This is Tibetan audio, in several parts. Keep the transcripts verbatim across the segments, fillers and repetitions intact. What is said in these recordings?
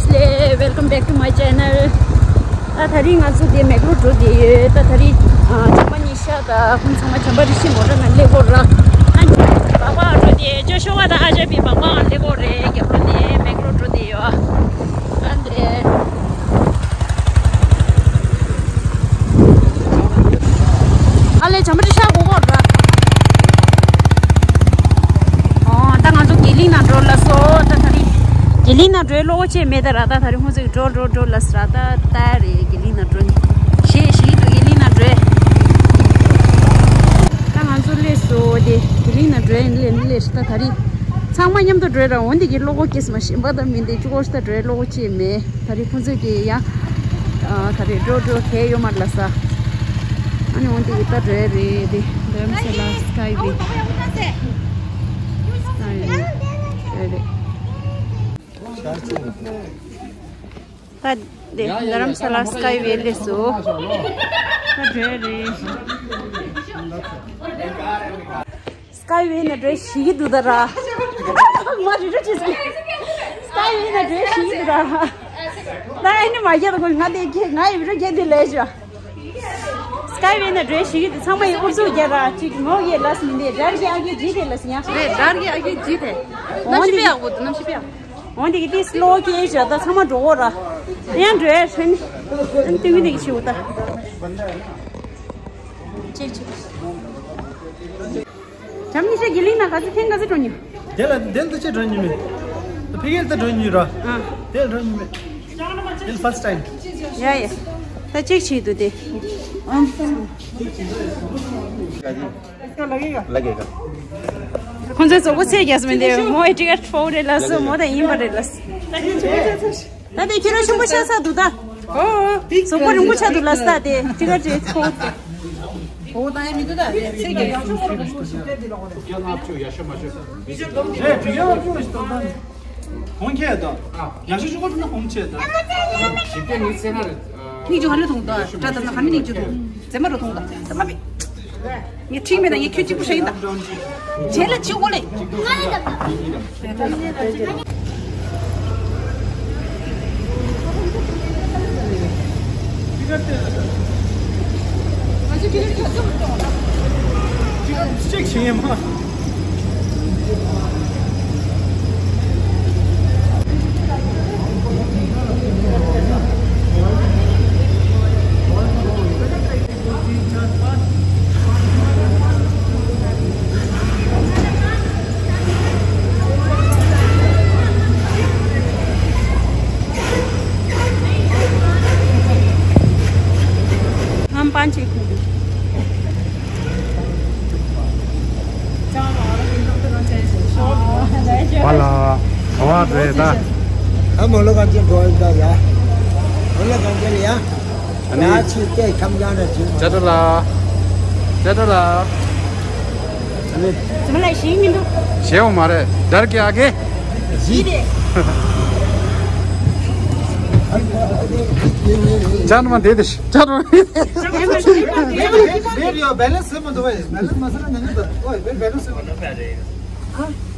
Welcome back to my channel. ད་ད་རིང་ང་ཚོ་དེ་མེག་ལོར་འགྲོ་བསྡད་ཡོད། ད་ད་རིང་ཨ་བྱམས་པ་ཉི་ཤ་དང་ཁོང་ཚང་མ་བྱམས་པ་རི་ཤི་མོ་ཊ་ནང་སླེབས་ཡོད་ར། ཨ་ནི་སྦག་སྦག་འགྲོ་བསྡད་ཡོད། ཅོ་ཤོ་བ་དང་ཨ་ཅག་པའི་སྦག་སྦག་སླེབས་ཡོད་རེད། རྒྱབ་ལོགས་ནས་མེག་ལོར་འགྲོ་བསྡད་ཡོད། ཨ་འདྲས། ཨ་ལས་བྱམས་པ་རི་ཤི་གོ་གོ་ར། ཨོ་ད་ང་ཚོ་གད་ལིང་ནང་འགྲོ་ལ་སོ། ད་ད་རིང་གད་ལིང་ནང་འགྲོའི་བློ་སྒོ་ཕྱེ་མེད་ད་ར། ད་ད་རིང་ཁོང་ཚོས་འགྲོ་འགྲོ་འགྲོ་ལ་སོ་ར། ད་ད་རེད་གད་ལིང་ནང་འགྲོ་ནི་ཞེས་ཞིག་འདུག་གད་ལིང་ནང་འགྲོའི། ད་ང་ཚོ་སླེབས་སོ། དེ་གད་ལིང་ནང་འགྲོའི་སླེབས་ནི་སླེབས་ད་ད་རིང་ཚང་མ་མཉམ་དུ་འགྲོའི་ར། འོན་ཏེ་གི་བློ་སྒོ་ཁེལ་སོང་མ་ཤེས་པ་ད་མིན་ཏེ་ཅུ་གོ་ཤི་ད་འགྲོའི་བློ་སྒོ་ཕྱེ་མེད། ད་རེས་ཁོང་ཚོས་ཀྱིས་ཡ། ཨ་ད་རེས་འགྲོ་འགྲོ་གས་ཡོད་མ་རེད་ལ་ས། ཨ་ནི་འོན་ཏེ་ཡིད་ལྟ་འགྲོ་ཡ་རེད་དེ། རྡ་རམ་ས་ལ་སི་ཀའི་ཝེ། སི་ཀའི་ཝེ་རེད། ད་དེ་རྡ་རམ་ས་ལ་སི་ཀའི་ཝེ་སླེབས་སོ། ད་འགྲོ་ཡ་རེད། སི་ཀའི་ཝེ་ནང་འགྲོ་ཤེས་ཀྱི་འདུག་ད་ར། མ་རི་རུ་ཅི་ཟེར། སི་ཀའི་ཝེ་ནང་འགྲོ་ཤེས་ཀྱི་འདུག་ད་ར། ད་ཨ་ནི་མ་རྒྱལ་དགོས། ང་དེ་ཁྱེད་ང་ཡི་རུ་རྒྱལ་དེ་ལས་ཤོག་སི་ཀའི་ཝེ་ནང་འགྲོ་ཤེས་ཀྱི་འདུག་ཚང་མ་ཡི་ཨུ་ཚུགས་རྒྱག་ར། ཅིག་མོ་ཡི་ལ་སི་མི་འདི་རར་གྱི་ཨ་གི་ཇི་དེ་ལ་སི་ཡ། རེད། རར་གྱི་ཨ་གི་ཇི་དེ། གནམ་གཤིས་དཔེ་ཡག་པོ་འདུག་གནམ་གཤིས་དཔེ་ཡག་པོ། འོན་ཏེ་གི་དེ་སི་ལོ་ཀེ་ཞོག་ད་ཚང་མ་འགྲོ་གོ་ར། ཡང་འགྲོ་ཡ་ཧྲན། ཨ་ནི་ཏིང་ངེ་འདི་གི་ཆེ་བོ་ད། ཅིག་ཅིག་བྱམས་ཉི་ཤ་གི་ལིང་ན་ག་ཚོད་ཐེངས་ག་ཚོད་འགྲོ་མྱོང་། དེ་ལ་དེ་ལ་ཅི་འགྲོ་མྱོང་མེད། ཕ་གིར་ད་འགྲོ་མྱོང་ར། ཨ། དེ་ལ་འགྲོ་མྱོང་མེད། དེ་ལ་first time། ཡ་ཡ། ད་ཅིག་བྱེད་དུ་དེ། ཁོང་ཚོས་གཟུགས་པོ་ཚད་རྒྱག་སོང་མི་འདུག་མོ་ཡི་ཊི་ཀེཊ་ཕོག་རེད་ལ་སོ། མོ་ད་ཡིན་པ་རེད་ལ་སོ། ད་དེ་ཁྱེད་རང་ཆུང་པོ་ཆགས་ས་འདུག་ད། ཨོ། གཟུགས་པོ་རིང་པོ་ཆགས་འདུག་ལ་སོ། ད་དེ་ཊི་ཀེཊ་ཅིག་ཕོག་ཏེ། ཨོ་ད་ཡ་མི་འདུག་ད་དེ་ཚད་རྒྱག་ཡག་ཆུང་པོ་རིང་པོ་ཆགས་ཏེ་ལ་ཁོ་རེད། ཧོང་ཁྱེར་དང་། ཡང་ཤོས་ཤོས་ཁོ་ཚོ་ན་ཧོང་ཆེ་དང་། ཞིབ་ཏེ་ངའི་སེམས་ནང་རེད། ནིག་ཅུ་ཧ་ལས་ཐོང་དང་། དྲ་དམ་ན་ཧ་མི་ནིག་ཅུ་ཐོང་། ཛེ་མ་རུ་ཐོང་དང་། ཛེ་མ་པི། ངས་ཁྲིག་མེད་དང་ངས་ཁྱོད་གཅིག་པུ་ཧྲ་ཡིན་དང་། བྱས་ལ་ཅི་གོ་ལེ། གཅིག་བྱེད་ཡིན་མ། ང་པན་ཆེ་ཁུག་པ་ལ། བ་རེད་ད། ཨ་མོ་ལོ་གང་ཅི་འགྲོ་ཡིན་ད་ཡ། མོ་ལོ་གང་ཅི་ཡ། ཨ་ནི། ཡ་ཆི་ཏེ་ཁམ་ཡང་ར་ཅི། ཅ་ཏ་ལ། ཅ་ཏ་ལ། ཨ་ནི། ཙི་མ་ལ་ཤེས་མི་འདུག་ཤེས་འོ་མ་རེད། དར་གི་ཨ་གེ། ཡི་རེད། ཅ་ནི་མ་དེ་དེ་ཤི། ཅ་ནི་མ་དེ་དེ། རེད་ཡོ་བེ་ལེན་སི་མ་འདུག་བས། བེ་ལེན་སི་མ་ཟེར་ན་ཉན་ཉན་འདུག་ཨོ་བེ་ལེན་སི་མ་འདུག་ཨ།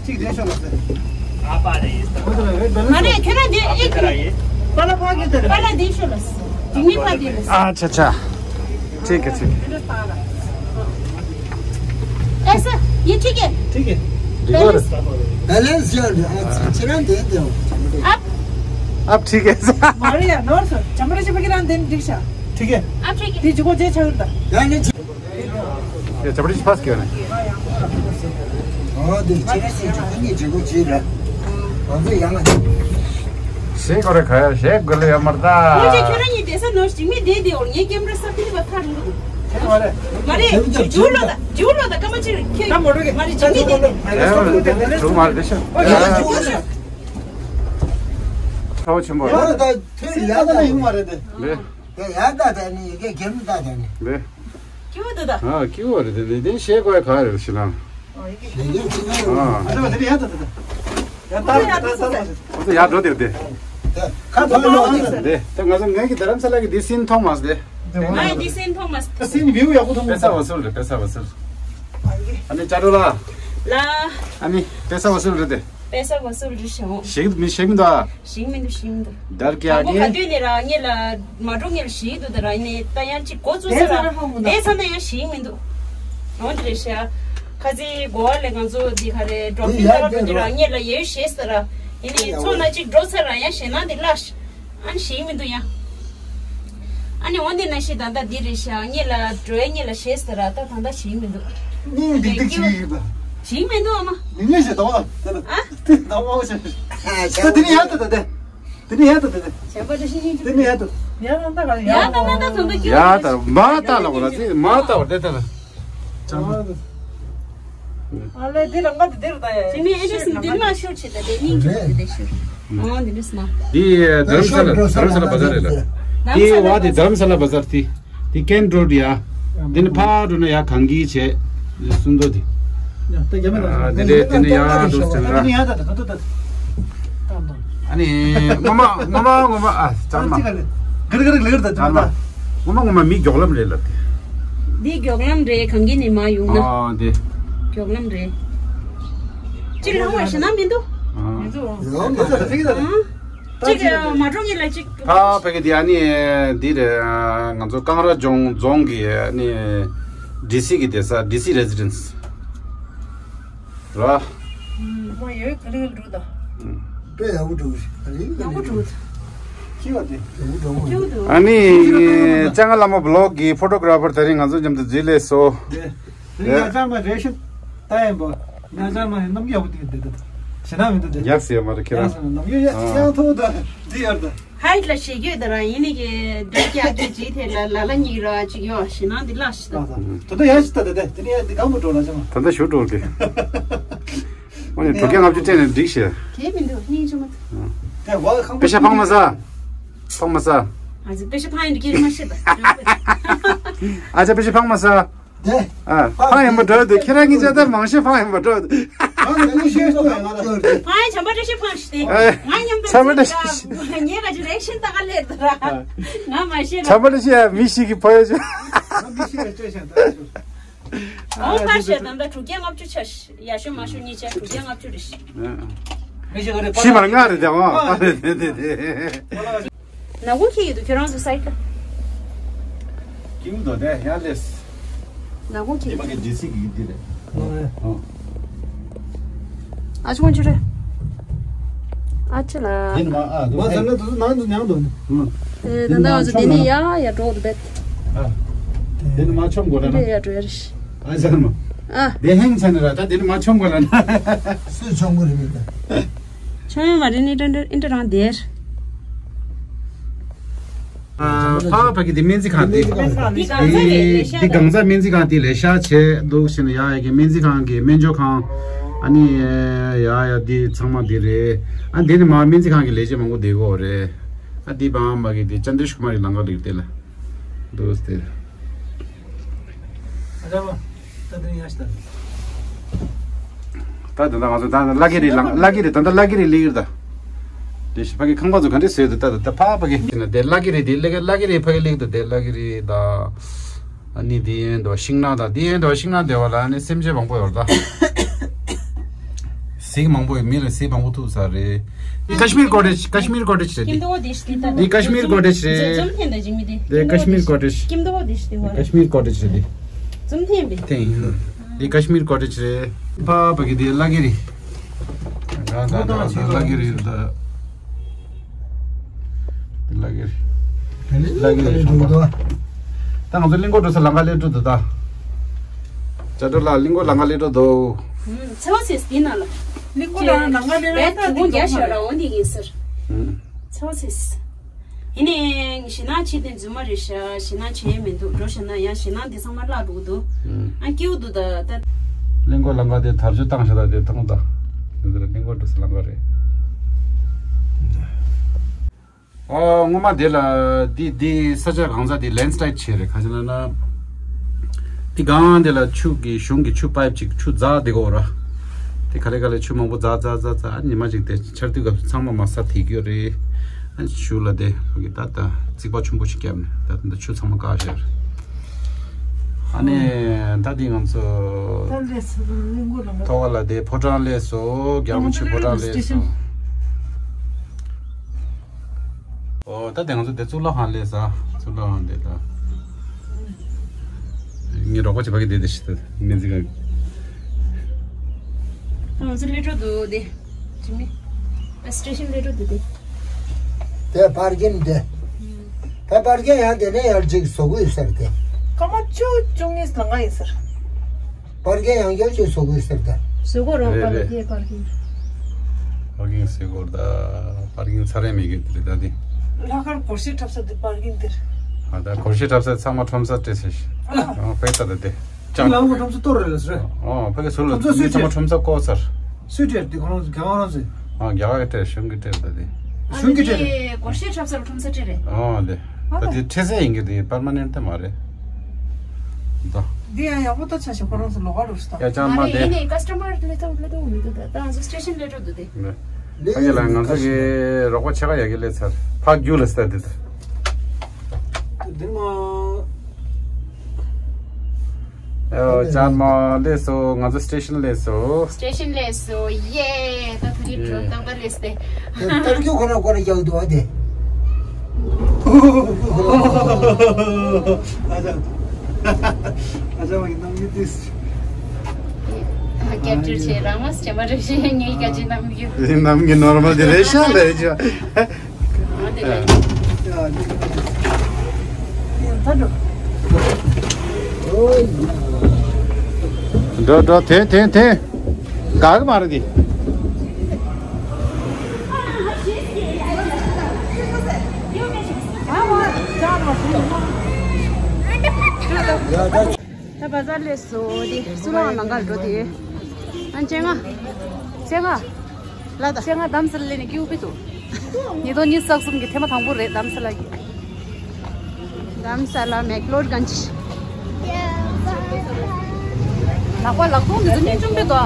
གཅིག་བསྡད་ཤོག་ལགས་སེ། ཨ་པ་རེད། ཨོ་དེ་ལ་བེ་ལེན་སི། མ་རེད་ཁྱོད་རང་འདི་ཨེ་ཁྱོད་རང་ཡིན། པ་ལ་ཕ་གི་དེ་རེད། པ་ལ་འདི་ཤོག་ལགས་སེ། འདི་མི་པ་འདི་རེད། ཨ་ཆ་ཆ། ཁྱེད་ཀྱི་ཁྱེད་ཀྱི། ऐसा ये ठीक है। ठीक है। बैलेंस। बैलेंस जो है, अच्छा, चला दे दो। आप। आप ठीक है। मारे यार, नॉर्थ चमड़े से पकड़ा दे दीक्षा। ठीक है। आप ठीक है। ये जो को जे छोड़ दा। यार नहीं। ये चपड़ी से पास किया ना। हाँ, देख, चला से जो को जे रहा। हाँ, तो यहाँ। ཞེས་གོ་རེ་ཁ་ཡ་ཞེས་གོ་ལེ་ཡ་མར་ད། ཁྱོད་ཀྱིས་ཁྱོད་རང་ཉིད་བསྡད་ས་ནོར་ཞིག་མི་བསྡད་བསྡད་འོར་ངའི་ཀེམ་ར་ས་ཕི་ལི་བ་ཁར་འདུག་མ་རེད། ཇུ་ལོ་ད་ཇུ་ལོ་ད་སྐར་མ་ཅིག་ཁྱེད་མ་རེད་ཇི་མི་བསྡད་བསྡད། ཨེ་ཁྲོ་མ་རེད་ཤག་ཁྲོ་བོ་ཆེན་པོ་རེད། ད་ཐོན་ཡ་ད་ཡོང་མ་རེད་དེ། ལེ། དེ་ཡ་ད་ད་ནི་ཡི་གེ་ཀེམ་ད་ད་ནི། ལེ། ཀྱུ་འདི་ད། ཨ་ཀྱུ་རེད་དེ་དེ་ཤེས་དགོས་ག་རེད་ཤི་ལང་། ཡི་གེ་ཀྱུ་ཨ། ཨ་ད་དེ་ཡ་ད་ད་ད། ཡ་ད་ད་ད་ད། ཁོ་ཚོ་ཡར་འགྲོ་དེར་དེ། ཁ་ཐོག་ལ་འོང་དེ། དེ་ད་ང་ཚོ་ངའི་གི་རྡ་རམ་ས་ལ་གི་དེ་སིན་ཐོང་མ་སི་དེ། ང་ཡི་དེ་སིན་ཐོང་མ་སི། སིན་བིའུ་ཡག་པོ་ཐོང་མ་སི། པེ་ས་བ་སུལ་རེད་པེ་ས་བ་སུལ། ཨ་ནི་ཅ་རོ་ལ། ལ། ཨ་ནི་པེ་ས་བ་སུལ་རེད་དེ། པེ་ས་གོ་སུ་རི་ཤོང་། ཞིག་མི་ཞིག་མི་འདུག་ཨ། ཞིག་མི་འདུག་ཞིག་མི་འདུག་ད་ར་ཀྱ་མ་གོ་ག་དུས་ནས་ར་ངེད་ལ་མ་འགྲོ་ངེད་ལ་ཞིག་འདུག་ད་ར་ཡིན་ནས་ད་ཡང་ཅིག་གོ་ཚུགས་ས་ར་དེ་ཚ་ན་ཡང་ཞིག་མི་འདུག་འོན་ཏེ་རེད་ཤག་ཁ་ཚིག་གོ་བ་ལས་ང་ཚོ་འདི་ག་རེ་འགྲོ་ཕིན་ད་ར་འགྲོ་འདི་ར་ངེད་ལ་ཡོད་ཤེས་ས་ར་ཡིན་ནས་ཚོ་ན་ཅིག་འགྲོ་ས་ར་ཡང་ཞེད་སྣང་འདི་ལ་ཨ་ནི་ཞིག་མི་འདུག་ཡང་། ཨ་ནི་འོན་ཏེ་ན་ཤི་ད་ལྟ་འདི་རེད་ཤག་ངེད་ལ་འགྲོ་ཡ་ངེད་ལ་ཞེས་ཟེར་ར་ད་ད་ལྟ་ཞིག་མི་འདུག་སྙིང་ལྡིག་ལྡིག་ཅིག་ཡིན་པ། ཞིག་མི་འདུག་ཨ་མ། ཉིན་ཉིན་ཞིག་དང་བ་དེ་ལ་ཨ། དེ་དང་བ་ཞིག་ད་དེ་ནི་ཡ་ད་ད་དེ། དེ་ནི་ཡ་ད་ད་དེ། བྱས་པ་དེ་ཤི་ཤི་དེ་ནི་ཡ་ད། ཡ་ད་ད་ད་ད་ད་ད། ཡ་ད་མ་ད་ལ་བ་ལ་དེ་མ་ད་བ་དེ་ད་ལ། ཨ་ལེ་འདི་རང་ག་འདི་འདིར་ད་ཡ། དེ་ནི་ཨེ་འདྲ་སི་འདི་ལ་ཤོར་ཆེ་ད་དེ་སྙིང་རྗེ་འདི་ལ་ཤོར། ཨོ་འདི་འདྲ་སི་མ། འདི་རྡ་རམ་ས་ལ་རྡ་རམ་ས་ལ་བ་ཛར་རེད་ལ། འདི་བ་དེ་རྡ་རམ་ས་ལ་བ་ཛར་དེ། འདི་ཀེན་རོ་ཌི་ཡ། འདི་ནི་ཕ་རུ་ན་ཡ་གང་གི་བྱས། འདི་སུན་དོ་དེ། ཡ་ད་རྒྱ་མི་ལ། ཨ་འདི་འདྲ་འདི་ནི་ཡ་འགྲོ་སི་ཐོན་ར། ཡ་ད་ད་ད་ད་ད། ཨ་ནི་ངོ་མ་ངོ་མ་ངོ་མ་ཨ་ཙམ་མ། ག་རེ་ག་རེ་ལེགས་ད་ཙམ་མ། ངོ་མ་ངོ་མ་མི་མགྱོགས་ལམ་རེད་ལབ་དེ། འདི་མགྱོགས་ལམ་རེད་གང་གི་ནི་མ་ཡོང་ན། ཨ་འདི། མགྱོགས་ལམ་རེད། གཅིག་ལྷང་བ་ཞེ་ན་མི་འདུག་ཨ། ཡོད་མ་རེད་ད་ཐིག་ད། ཨ། གཅིག་མ་འགྲོ་ངེད་ལ་གཅིག་ཕ་ཕ་གི་དེ་ཨ་ནི་འདི་རེད། ང་ཚོ་ཀང་ར་ལྗོངས་རྫོང་གི་ཨ་ནི་ཌི་སི་གི་བསྡད་ས་ཌི་སི་རེ་སི་ཌེན་སི་ར། མ་ཡོད་ག་ལེ་ག་ལེ་འགྲོ་ད། དཔེ་ཡག་པོ་འགྲོ་གི་རེད། ཡག་པོ་འགྲོ་ད། ཁྱི་བ་དེ་ཡག་པོ་འགྲོ་གི་རེད། ཨ་ནི་ལྕང་ང་བླ་མ་བི་ལོག་གི་ཕོ་ཊོ་གྷ་ར་ཕར་དེ་རིང་ང་ཚོ་མཉམ་དུ་འཛུལ་ལས་སོ། རེད། ཡ་ཅང་མ་རེ་ཤི་ད་ཡིན་པ། ཡ་ཅང་མ་ཡིན་ནམ་ཡག་པོ་དེ་འདི་འདི་ཞེ་ན་མི་འདུག་དེ། ཡག་སེ་མ་རེད་ཁྱེད་རང་། ཡག་སེ་ནམ་ཡོད་ཡ་ཡང་ཐོག་ད་འདི་ཡར་ད། ཧའི་ལ་ཞེ་གྱོད་ད་ར་ཡིན་ནི་གི་འདི་ཀྱག་ཀྱི་ཇི་ཐེ་ལ་ལ་ལ་གཉིས་ར་ཅིག་ཡོད་ཞེ་ན་འདི་ལ་ཞེ་ད། ད་ད་ཡ་ཞེ་ད་ད་ད་དེ་ནི་ཡ་འདི་གང་པོ་འགྲོ་ལ་ཅང་། ད་ད་ཞུ་འགྲོ་གི། འོ་ནི་དྲུག་བརྒྱ་ལྔ་བཅུ་སྤྲད་ནས་འགྲིག་ཤེ། དེ་མི་འདུག་སྙིང་རྗེ་མ། དེ་བ་ཁང་པ་པེ་ཤ་ཕང་མ་ས། ཕང་མ་ས། ཨ་ཙི་པེ་ཤ་ཕང་ཡིན་འདི་ཀྱི་མ་ཤེ་ད། ཨ་ཅག་པེ་ཤ་ཕང་མ་ས། དེ། ཨ། ཕང་ཡིན་པ་འགྲོ་འདུག་ཁྱེད་རང་གཉིས་ཆ་ད་མང་ཤོས་ཕང་ཡིན་པ་འགྲོ་འདུག་ཨ་ནི་ཀུ་ཤེས་ཏོ་ཡང་ང་ལ། ཕང་ཡིན་བྱམས་པ་བཀྲ་ཤིས་ཕང་ཤི་སྟེ། ཨ། ང་མཉམ་དུ་བྱམས་པ་བཀྲ་ཤིས། ངས་ག་ཅི་རེག་ཤན་ད་ག་ལེར་ད་ར། ང་མ་ཤེས་ར། བྱམས་པ་བཀྲ་ཤིས་ཡ་མི་ཞིག་གི་ཕོ་ཡ་ཆུ། ང་མི་ཤེས་ར་ཅོ་ཤན་ད་ཅོ། ཨོ་ཕ་ཤ་ད་ད་དྲུག་བརྒྱ་ལྔ་བཅུ་ཆ་ཤི། ཡ་ཤོ་མ་ཤོ་གཉིས་ཆ་དྲུག་བརྒྱ་ལྔ་བཅུ་རེ་ཤི། ཤི་མར་ང་རེ་ད་ཨ། ནག་ཁུང་ཁྱེར་ཡོད་དུ་ཁྱོད་རང་ཚོ་སའི་ཀ་ཀིམ་དོ་དེ་ཡ་ལེས། ནག་ཁུང་ཁྱེར་ཡོད་དུ། ཨ་ཅི་ཁོང་ཆུ་རེད། ཨ་ཅི་ལ། དེ་ནི་མ་ཨ་དུ་མ་ཟེར་ན་དུ་ནང་དུ་མྱང་དུ་ནི། དེ་ད་ལྟ་ང་ཚོ་དེ་ནི་ཡ་ཡ་འགྲོ་འདུག་བེད། དེ་ནི་མ་ཆོམ་དགོས་ལ་ན། དེ་ཡ་འགྲོ་ཡ་རེད། ཨ་ཟེར་མ། ཨ། དེ་ཧེང་ཆ་ནི་ར་ད་དེ་ནི་མ་ཆོམ་དགོས་ལ་ན། སུས་ཆོམ་དགོས་རེད་མི་ད། ཆོ་ཡོད་མ་རེད་ནི་ཏན་ཏན་ཨིན་ཏྲ་རང་དེར། ཕ་བ་ཕ་གི་དེ་སྨན་རྩིས་ཁང་དེ། འདི་གང་ཚ་རེད་ལས་ཤག་འདི་གང་ཚ་སྨན་རྩིས་ཁང་དེ་ལས་ཤག་བྱས་འདུག་ཤེ་ན་ཡ་ཡ་གི་སྨན་རྩིས་ཁང་གི་སྨན་སྦྱོར་ཁང་། ཨ་ནི་ཡ་ཡ་འདི་ཚང་མ་འདི་རེད། ཨ་འདི་ནི་མ་སྨན་རྩིས་ཁང་གི་ལས་བྱེད་མང་པོ་བསྡད་ཡོད་རེད། ཨ་འདི་བ་མ་གི་དེ་ཅན་དྲི་ཤུ་མ་རི་ལང་ག་རིག་དེ་ལ་འདུག་སྟེ། ཨ་ད་ད་ད་ཡ་ཤ་ད། ད་ད་ད་ང་ཚོ་ད་ལ་གི་རི་ལ་ལ་གི་རི་ད་ད་ལ་གི་རི་ལི་གི་རི་ད། དེ་ཕ་གི་ཁང་པ་ཚོ་ག་འདྲ་བཟོས་འདུག་ད་ད་ད་ཕ་ཕ་གི་ན་དེ་ལ་གི་རི་དེ་ལ་གི་ལ་གི་རི་ཕ་གི་ལི་གི་ད་དེ་ལ་གི་རི་ད། ཨ་ནི་དེ་ཡན་དོ་ཤིང་ནགས་ད་དེ་ཡན་དོ་ཤིང་ནགས་དེ་བ་ལ་ཨ་ནི་སེམས་ཅན་མང་པོ་ཡོད་ད། གཟིག་མང་པོ་ཡོད་མི་ལ་གཟིག་མང་པོ་ཐུག་ས་རེད། འདི་ཀ་ཤི་མིར་ཀོ་ཊེཇ་ཀ་ཤི་མིར་ཀོ་ཊེཇ་རེད་འདི། འདི་ཀ་ཤི་མིར་ཀོ་ཊེཇ་རེད། འདི་ཀ་ཤི་མིར་ཀོ་ཊེཇ། ཀ་ཤི་མིར་ཀོ་ཊེཇ་རེད་འདི། འདི་ཀ་ཤི་མིར་ཀོ་ཊེཇ་རེད་འདི། འདི་ཀ་ཤི་མིར་ཀོ་ཊེཇ་རེད། ཕ་ཕ་གི་འདི་ལ་གི་རི། ལ་གི་རི་ད། ལ་གི་རི། ལ་གི་རི་ཤོང་པ། ད་ང་ཚོ་གླིང་སྐོར་འགྲོ་ས་ལམ་ཁ་སླེབས་འགྲོ་འདུག་ད། ཅ་ཏོ་ལ་གླིང་སྐོར་ལམ་ཁ་སླེབས་འགྲོ་འདུག་ཚེ་བ་ཚེས་འདི་ན་ལ། གླིང་སྐོར་ལ་ལམ་ཁ་སླེབས་རེད་ད། འདི་གོང་རྒྱ་ཤ་ར་འོ་འདི་ཡིན་ཟེར། ཚེ་བ་ཚེས། ཡིན་ནའི་ཞེད་སྣང་བྱེད་དེ་རྫུན་མ་རེད་ཤག་ཞེད་སྣང་བྱེད་ཡས་མི་འདུག་འགྲོ་ཞེད་སྣང་ཡང་ཞེད་སྣང་འདི་ཚང་མ་བརླག་འགྲོ་གི་འདུག་ཨ་སྐྱིད་པོ་འདུག་ད་ད། གླིང་སྐོར་ལམ་ཁ་དེ་དར་ཆུ་བཏང་ཤག་ད་དེ་མཐོང་ད། འདི་ལ་གླིང་སྐོར་འགྲོ་ས་ལམ་ཁ་རེད། ཨོ་སྔོན་མ་དེ་ལ་འདི་འདི་ས་ཆ་གང་ས་དེ་ལེན་སི་ལའེད་བྱས་རེད། ག་ཅི་ལབ་ན། འདི་སྒང་དེ་ལ་ཆུ་གི་གཞུང་གི་ཆུ་པའིབ་ཅིག་ཆུ་འཛག་བསྡད་ཀྱི་ཡོད་ར། དེ་ག་ལེ་ག་ལེ་ཆུ་མང་པོ་འཛག་འཛག་འཛག་འཛག་ཨ་ཉི་མ་ཅིག་དེ་ཆར་དུས་སྐབས་སུ་ཚང་མ་མར་ས་དེད་ཀྱི་ཡོད་རེད། ཨ་ཆུ་ལ་དེ་ཕ་གི་ད་ད་རྩིག་པ་ཆེན་པོ་ཞིག་བརྒྱབ་ནས་ད་ད་ཆུ་ཚང་མ་བཀག་བཞག་རེད། ཨ་ནི་ད་འདི་ང་ཚོ་ད་ལས་སླེབས་ལ་འདི་ཕོ་བྲང་སླེབས་སོ། རྒྱལ་མོ་ཆེ་ཕོ་བྲང་སླེབས་སོ། ཨོ་ད་དེ་ང་ཚོ་དེ་གཙུག་ལག་ཁང་སླེབས་ས། གཙུག་ལག་ཁང་དེ་ད་ངའི་རོགས་པ་བྱེད་པ་གི་དེ་དེ་ཤི་ད་མི་འཛི་ག་ང་ཚོ་སླེབས་འགྲོ་འདུག་དེ་ཇི་མི་སི་ཊེ་ཤན་སླེབས་འགྲོ་འདུག་དེ། དེ་པར་ཀིང་དེ། ད་པར་ཀིང་ཡང་དེ་ནས་ཡར་ཅིག་བཟོ་གི་ཡོད་ས་རེད་དེ། སྐར་མ་བཅུ་བཅུ་གཉིས་ལང་ག་ཡིན་ཟེར། པར་ཀིང་ཡང་བསྐྱར་ཅིག་བཟོ་གི་ཡོད་ས་རེད་དེ། བཟོ་གོ་རོགས་རེད་པ་རེད། ལ་དེ་པར་ཀིང་། པར་ཀིང་བཟོ་གོ་ར་ད། པར་ཀིང་ཚར་རེ་མེད་གི་དེ་རེད་ད་དེ། ལྷག་དཀར་སྒོར་གཞས་འཁྲབ་ས་དེ་པར་ཀིང་དེར། ཨ་ད་སྒོར་གཞས་འཁྲབ་ས་ཚང་མ་ཁྲོམ་ས་སྤྲད་ཟེར་ཤི། ཨ་ཕེ་ད་ད་དེ། ཅང་ལམ་གོ་ཁྲོམ་ས་གཏོར་རེད་ལ་ཟེར། ཨོ་ཕ་གི་ཚུར་ལ་ཁྲོམ་ས་མི་ཚང་མ་ཁྲོམ་ས་བཀོག་ཚར། སུས་སྤྲད་དེ་ཁོ་རང་ཚོ་རྒྱ་གར་རང་ཚོས། ཨ་རྒྱ་གར་གྱི་སྤྲད། གཞུང་གི་སྤྲད་ད་དེ། གཞུང་གི་སྤྲད་རེད། སྒོར་གཞས་འཁྲབ་ས་ལ་ཁྲོམ་ས་སྤྲད་རེད། ཨོ་དེ། ད་དེ་འཕྲལ་སེལ་ཡིན་གི་དེ་པར་མ་ནེན་ཊི་མ་རེད། ད། འདི་ཡང་ཡག་པོ་ལྟ་ཆ་ཞིག་ཁོ་རང་ཚོ་ལོགས་ཀ་རུ་ཤི་ད། ཡ་ཅང་མ་མ་རེད་དེ། ཡིན་ནའི་ཀ་སི་ཊ་མར་སླེབས་ཐུབ་སླེབས་ཐུབ་མི་འདུག་ད་ད་ང་ཚོ་སི་ཊེ་ཤན་སླེབས་འགྲོ་འདུག་དེ། ད་གི་ལ་ང་ཚོ་གི་རོགས་པ་ཆེ་ཁ་ཡ་གི་སླེབས་ཚར། ཕག་རྒྱུག་ལ་སྟ་དེ་ད། འདི་མ། ཨོ་ཅང་མ་སླེབས་སོ། ང་ཚོ་སི་ཊེ་ཤན་སླེབས་སོ། སི་ཊེ་ཤན་སླེབས་སོ། ཡེ། ད་ཐུགས་རྗེ་ཆེ། ཡེ། རྟག་པར་སླེབས་ཏེ། ད་ལྟར་རྒྱུ་ཁོ་ན་ཁོ་ན་རྒྱག་འདུག་ཨ་དེ། ཨ་ཅག་ཨ་ཅག་མ་གི་ནམ་གི་དིས། ཨ་སྐད་སྒྲ་ཆེ་རང་མ་སྐྱེ་མ་རེ་ཞེས་ངའི་སྐད་ཆ་ནམ་གི། ནམ་གི་ནོར་མལ་དེ་རེད་ཤག་ལས་ཅི། འགྲོ་འགྲོ་འཐེན་འཐེན་འཐེན། དགའ་གི་མ་རེད་འདི། ད་བ་ཛར་སླེབས་སོ། དེ་སུ་ལང་ནང་གར་འགྲོ་དེ། ཨ་ཅེ་ང་། ཅེ་ང་། ལ་ད། ཅེ་ང་དམ་སེལ་ལེ་ནི་ཀིའུ་པི་ཏུ། ཉིས་སྟོང་ཉི་ཤུ་རྩ་གསུམ་གྱི་ཐེངས་མ་དང་པོ་རེད་དམ་སེལ་ལ་གི། དམ་སེལ་ལ་མེག་ལོར་གན་ཅི། ལག་པ་ལག་སྟོང་འདི་ཚོ་སྙིང་ཆུང་པོ་དོ།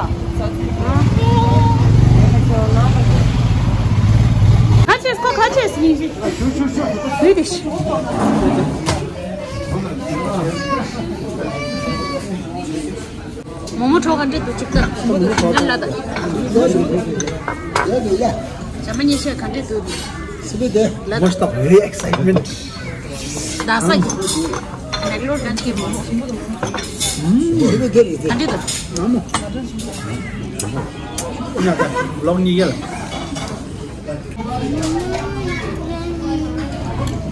ཁ་ཆེས་ཁོ་ཁ་ཆེས་སྙིང་རྗེ། ལུས་དེ་ཤི། མོག་མོག་གྲོགས་ག་འདྲས་འདུག་ཅིག་ལྟ། ལ་ལ་ད། ཇ་མ་ཉེ་ཤས་ག་འདྲས་འདུག་སི་པི་དེ། ལ་ད། Most of very excitement. ད་ས་གི། མེག་ལོར་གན་གི་མོག་མོག་སི་པི་དེ་རེད་དེ། ག་འདྲས་འདུག་ནམ་མོ། ཡ་ད་ལོག་གཉིས་ཡལ།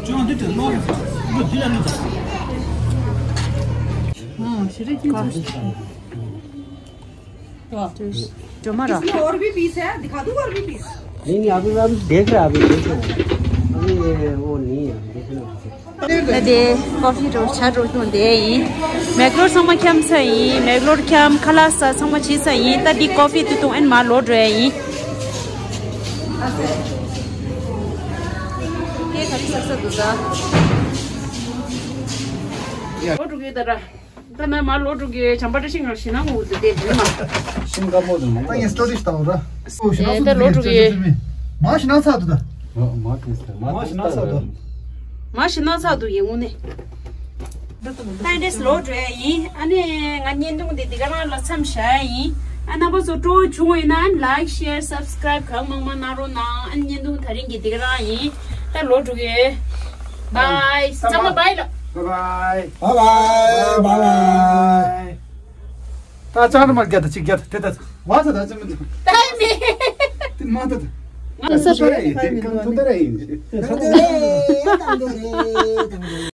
ཅང་འདི་དེ་ལོག་རེད། འདི་འདི་ལ་ནི་ད། हाँ, श्री जी। वाह। जो, जो मारा। इसमें और भी पीस है, दिखा दूँ और भी पीस? नहीं, नहीं, अभी, अभी देख रहे हैं, अभी देख रहे हैं। अभी वो नहीं है, देखना है। ད་དེ་ཀོ་ཕི་རོ་ཆ་རོ་ཐོན་དེ་ཡིན། མེག་ལོར་ཚང་མ་འཁྱམ་ས་ཡིན། མེག་ལོར་འཁྱམ་ཁ་ལག་ཟ་ཚང་མ་བྱས་ས་ཡིན། ད་འདི་ཀོ་ཕི་དུ་ཐུང་ཨན་མ་ལོ་འགྲོ་ཡ་ཡིན། དེ་ག་རེ་ཟ་ས་འདུག་ད། ལོ་འགྲོ་གི་ད་ར། ད་ནི་མ་ལོ་དྲུག་གི་བྱམས་པ་བཀྲ་ཤིས་ང་ཤི་ན་ངུ་དེ་དེ་དེ་མ། ཤིང་དཀར་པོ་དང་མ། ད་ངས་སི་ཊོ་རི་ཞིག་བཏང་ར། ཨོ་ཤི་ན་ཚ་དེ་ལོ་དྲུག་གི། མ་ཤི་ན་ཚ་དུ་ད། མ་མ་ཤི་ན་ཚ་དུ། མ་ཤི་ན་ཚ་དུ་ཡིན་ངུ་ནི། ད་འདྲས་ལོ་དྲུག་ཡིན། ཨ་ནི་ང་བརྙན་ཐུང་འདི་འདི་ག་རང་ལ་མཚམས་བཞག་ཡིན། ཨ་རྣམ་པ་ཚོ་སྤྲོ་བོ་བྱུང་ཡིན་ན་ལའིཀ་ཤེར་སབ་སི་ཀ་རའིབ་གང་མང་མང་གནང་རོགས་གནང་། ཨ་ནི་བརྙན་ཐུང་དེ་རིང་གི་འདི་ག་རང་ཡིན། ད་ལོ་དྲུག་ཡོད། བའི། ཚང་མ་བའི་ལ། Bye bye. Bye bye. Bye bye. ད་ཅང་ར་མར་རྒྱ་ད་ཅིག་རྒྱ་ད་དེ་ད་བ་ད་ད་ཅི་མི་འདུག་ད་མི། དེ་མ་ད་ད། ང་ས་ད་རེད། དེ་གང་ཐུག་ད་རེད་ཡིན། ད་ད་རེད། ད་ད་རེད།